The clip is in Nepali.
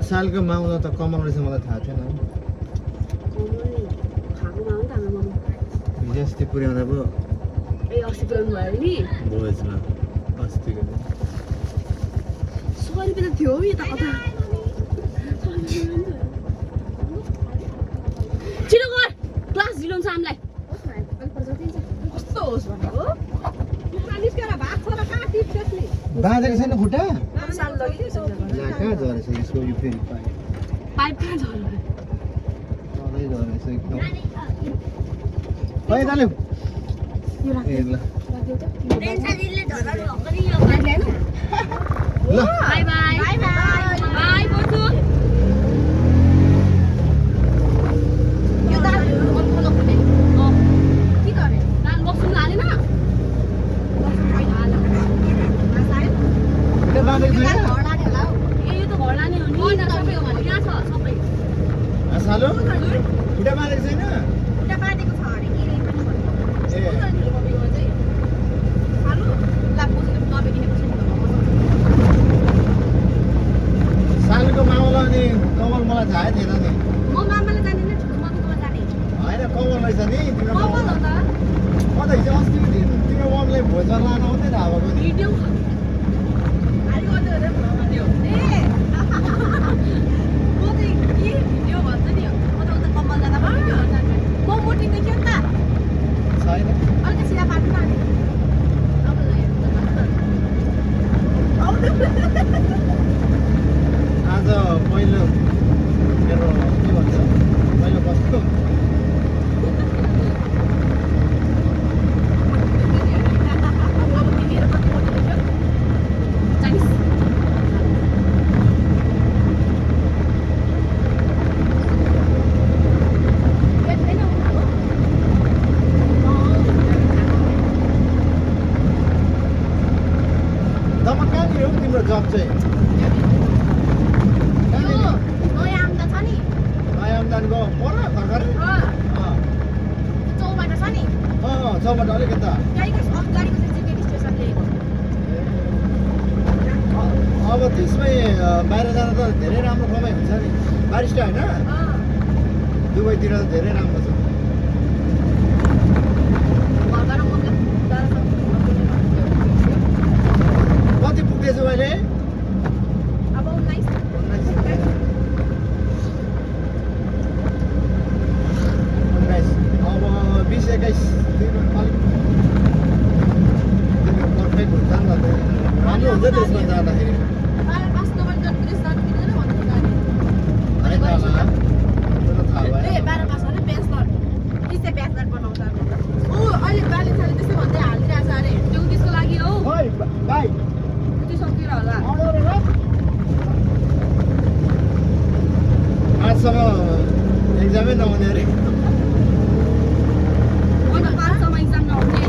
सालको माउला त कमल रहेछ मलाई थाहा थिएन हिजो अस्ति पुर्याउँदा पो भोजमा अस्तिको छिटो गर क्लास दिलाउनु छ हामीलाई बाँधेको छैन खुट्टा कहाँ झरेछ यसको यो फेरि पाइप कहाँ झर्यो सधैँ झरेछ एकदम पैताले ए ल ल बाई बाई बाई बाई बोजू यो दाल खोलो खोले के गरे दाल बक्सुन हालेन खुट्टा बाँधेको छैन ए यो त घर लाने हो नि सबै हो भने यहाँ छ सबै सालो खुट्टा बाँधेको छैन ए सालको माउला अनि कमल मलाई थाहै थिएन नि म मामाले जान्दिनँ ठुलो मम्मीकोमा जाने होइन कमल रहेछ नि तिम्रो कमल हो त म त हिजो अस्तिको दिन तिम्रो मम्मीलाई भोजमा लान आउँदै थाहा भएको नि भिडियो छैन आज पहिलो मेरो के भन्छ पहिलो कस्तो दमन कहाँनिर हो तिम्रो जब चाहिँ नयाँ आम्दानीको पर भर्खरै चौबाट अलिक यता अब त्यसमै बाहिर जाँदा त धेरै राम्रो कमाइ हुन्छ नि बारिस्टा होइन दुबईतिर त धेरै राम्रो छ कति पुग्दैछु अहिले अब 19 अब 20-21 पर्फेक्ट हुन्छ नि त राम्रो हुन्छ त्यसमा जाँदाखेरि आजसम्म एक्जामै नहुने अरे एक्जाम नहुने